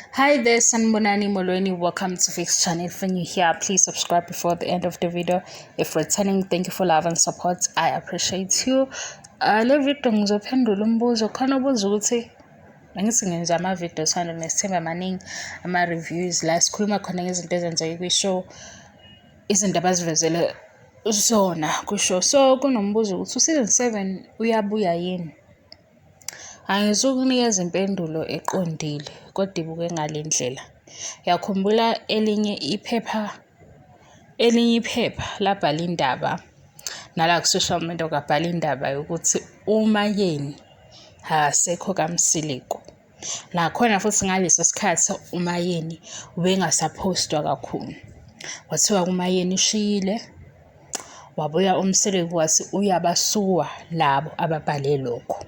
Hi there, Sanibonani Molweni. Welcome to Fix Channel. If you're new here, please subscribe before the end of the video. If returning, thank you for love and support. I appreciate you. Le video ngizophendula umbuzo khona obuza ukuthi angithi ngenza ama-video Uthando Nesithembu amaningi, ama-reviews la sikhuluma khona ngezinto ezenzeke kwi-show, izinto abazivezele zona kwi-show. So kunombuzo ukuthi u-season 7 uyabuya yini? Angizukunikeza impendulo eqondile kodwa ibuke ngale ndlela. Uyakhumbula elinye iphepha labhala indaba, nala ku-social media kwabhala indaba yokuthi uMaYeni akasekho kaMseleku. Nakhona futhi ngaleso sikhathi uMaYeni ubengasaphostwa kakhulu. Kwathiwa uMaYeni ushiyile, wabuya uMseleku wathi uyabasuwa labo ababhale lokho.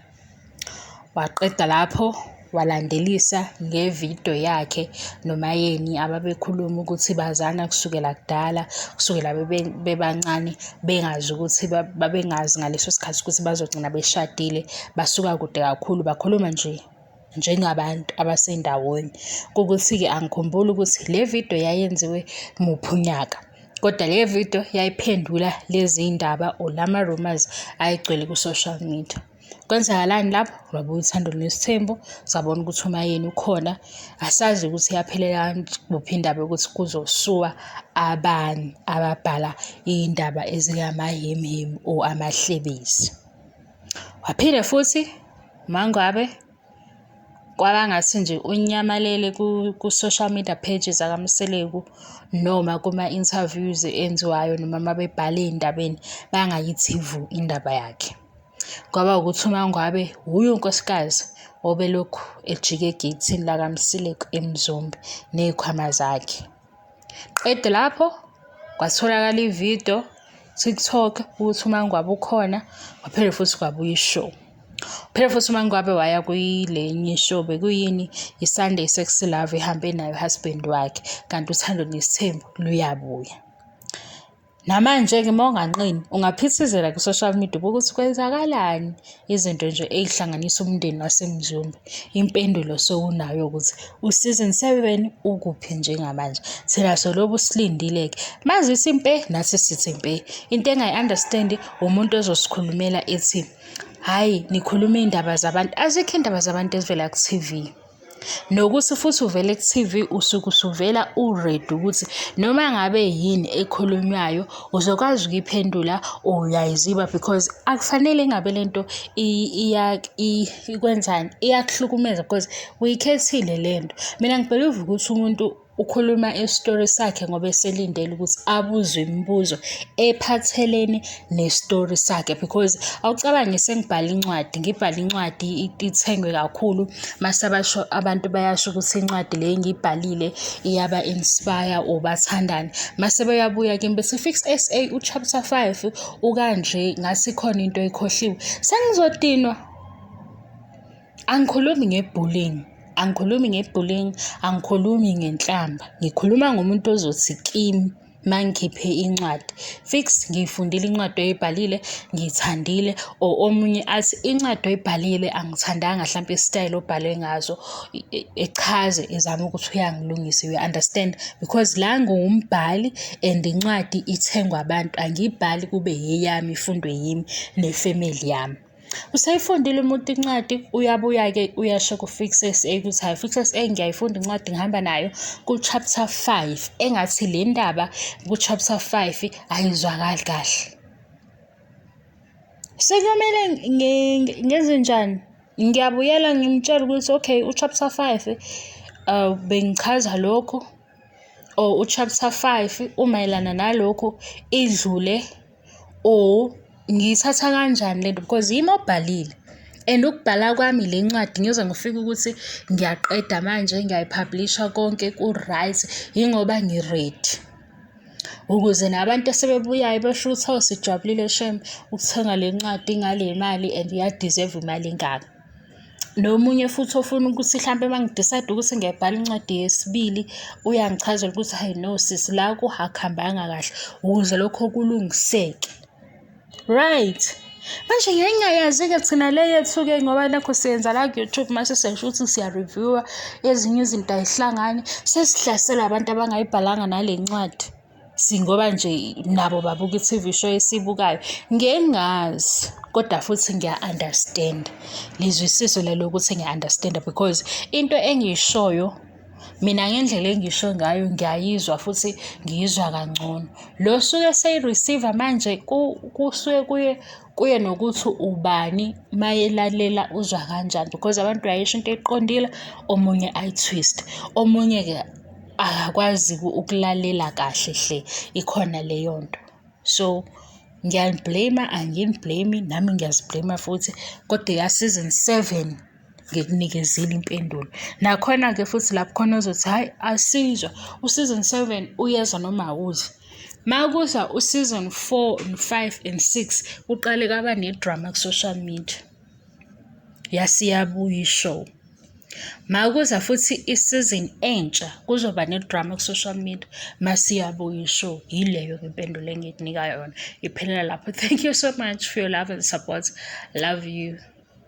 Waqeda lapho walandelisa ngevidiyo yakhe noMaYeni ababekhuluma ukuthi bazana kusukela kudala, kusukela bebancane, bengazi ukuthi babengazi ngaleso sikhathi ukuthi bazogcina beshadile, basuka kude kakhulu, bakhuluma nje njengabantu abasendawonye. Kuwukuthi-ke angikhumbuli ukuthi le vidiyo yayenziwe muphi unyaka, kodwa le vidiyo yayiphendula lezi ndaba or lama-rumours ayegcwele ku-social media. Kwenzakalani lapho? Lwabuya uthando nesithembu, sabona ukuthi uMaYeni ukhona. Asazi ukuthi yaphelela kuphi indaba yokuthi kuzosuwa abanye ababhala iy'ndaba ezingamahemuhemu or amahlebezi. Waphinde futhi mangabe kwaba ngathi nje unyamalele ku-social media pages akaMseleku noma kuma-interviews enziwayo noma uma bebhala ey'ndabeni bangayithi vu indaba yakhe. Kwaba ukuthi uMaNgwabe wuye unkosikazi obelokhu ejike egeyithini lakaMseleku eMzumbe ney'khwama zakhe. Qede lapho kwatholakala ividiyo TikTok ukuthi uMaNgwabe ukhona, waphinde futhi kwabuya i-show. Phela futhi uMaNgwabe waya kwilenye i-show, bekuyini, i-Sunday Sexy Love, ehambe naye u-husband wakhe, kanti uthando nesithembu luyabuya. Namanje-ke uma unganqeni ungaphithizela ku-social media ubuke ukuthi kwenzakalani, izinto nje ey'hlanganisa umndeni waseMzumbe. Impendulo sewunayo ukuthi u-season 7 ukuphi njengamanje. Thina solobu silindile-ke. Mazithi mpe, nathi sithi mpe. Into engayi-understand-i umuntu ozosikhulumela ethi, hhayi nikhuluma iy'ndaba zabantu. Azikho iy'ndaba zabantu ezivela ku-TV. Nokuthi futhi uvele ku-TV usuke usuvela u-ready ukuthi noma ngabe yini ekhulunywayo uzokwazi ukuyiphendula or uyayiziba because akufanele ngabe lento ikwenzani, iyakuhlukumeza because uyikhethile lento. Mina ngi-believe ukuthi umuntu ukhuluma isitori sakhe ngoba eselindele ukuthi abuzwe imibuzo ephathelene nesitori sakhe because awucabange sengibhala incwadi, ngibhale incwadi ithengwe kakhulu, mase abasho abantu bayasho ukuthi incwadi le engiyibhalile iyaba-inspire or bathandani. Mase beyabuya kimi bethi, Fix SA u-chapter 5 ukanje, ngathi khona into oyikhohliwe. Sengizodinwa. Angikhulumi nge-bullying, angikhulumi nge-bullying, angikhulumi ngenhlamba. Ngikhuluma ngomuntu ozothi kimi uma ngikhiphe incwadi, Fix, ngiyifundile incwadi oyibhalile, ngiyithandile or omunye athi incwadi oyibhalile angithandanga hlampe isitayela obhale ngazo, echaze ezama ukuthi uyangilungisa, you understand? Because la ngiwumbhali and incwadi ithengwa abantu, angiyibhali kube eyami ifundwe yimi nefemeli yami. Usayifundile umuntu incwadi, uyabuya-ke uyasho ku-Fix SA ukuthi hhayi, Fix SA, ngiyayifunda incwadi, ngihamba nayo ku-chapter 5, engathi le ndaba ku-chapter 5 ayizwakali kahle. Sekumele ngenze njani? Ngiyabuyela ngimtshele ukuthi okay, u-chapter 5 bengichaza lokhu or u-chapter 5 umayelana nalokhu idlule or ngiyithatha kanjani lento because yimi obhalile and ukubhala kwami le ncwadi ngize ngifike ukuthi ngiyaqeda manje ngiyayi-publish-a konke ku-right, yingoba ngi-ready. Ukuze nabantu asebebuyayo besho ukuthi, hawu, sijabulile shame ukuthenga le ncwadi ngale mali and iya-deserve imali engaka. Nomunye futhi ofuna ukuthi hlampe uma ngi-decide ukuthi ngiyayibhala incwadi yesibili, uyangichazela ukuthi, hhayi no sisi, la akuhambanga kahle, ukuze lokho kulungiseke. Right. Manje ngeke ngingayazi-ke thina le yethu-ke ngoba nakho siyenza la ku-YouTube mase siyasho ukuthi siya-review-a ezinye izinto ayihlangani. Sesihlaselwa abantu abangayibhalanga nale ncwadi. Singoba nje nabo babuka i-T_V show esiyibukayo. Ngeke ngingazi kodwa futhi ngiya-understand-a. Lizwisise lelo ukuthi ngiya-understand-a because into engiyishoyo mina ngendlela engisho ngayo ngiyayizwa futhi ngiyizwa kangcono. Lo osuke eseyi-receive-a manje kusuke kuye kuye nokuthi ubani mayelalela uzwa kanjani because abantu uyayisho into eqondile, omunye ayi-twist-e, omunye-ke akakwazi ukulalela kahle hle, ikhona leyo nto. So, ngiyani-blame-a, angini-blame-i, nami ngiyazi-blame-a futhi, kodwa eya-season 7 ngikunikezile impendulo. Nakhona-ke futhi lapho khona ozothi hhayi asizwa, u-season 7 uyeza noma awuzi. Makuza u-season 4 and 5 and 6, kuqale kwaba ne-drama ku-social media. Yase iyabuya i-show. Makuza futhi i-season entsha kuzoba ne-drama ku-social media, mase iyabuya i-show. Yileyo-ke impendulo engikunika yona, iphelela lapho. Thank you so much for your love and support. Love you.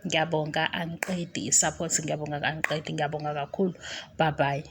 Ngiyabonga angiqedi i-support, ngiyabonga angiqedi, ngiyabonga kakhulu. Bye bye.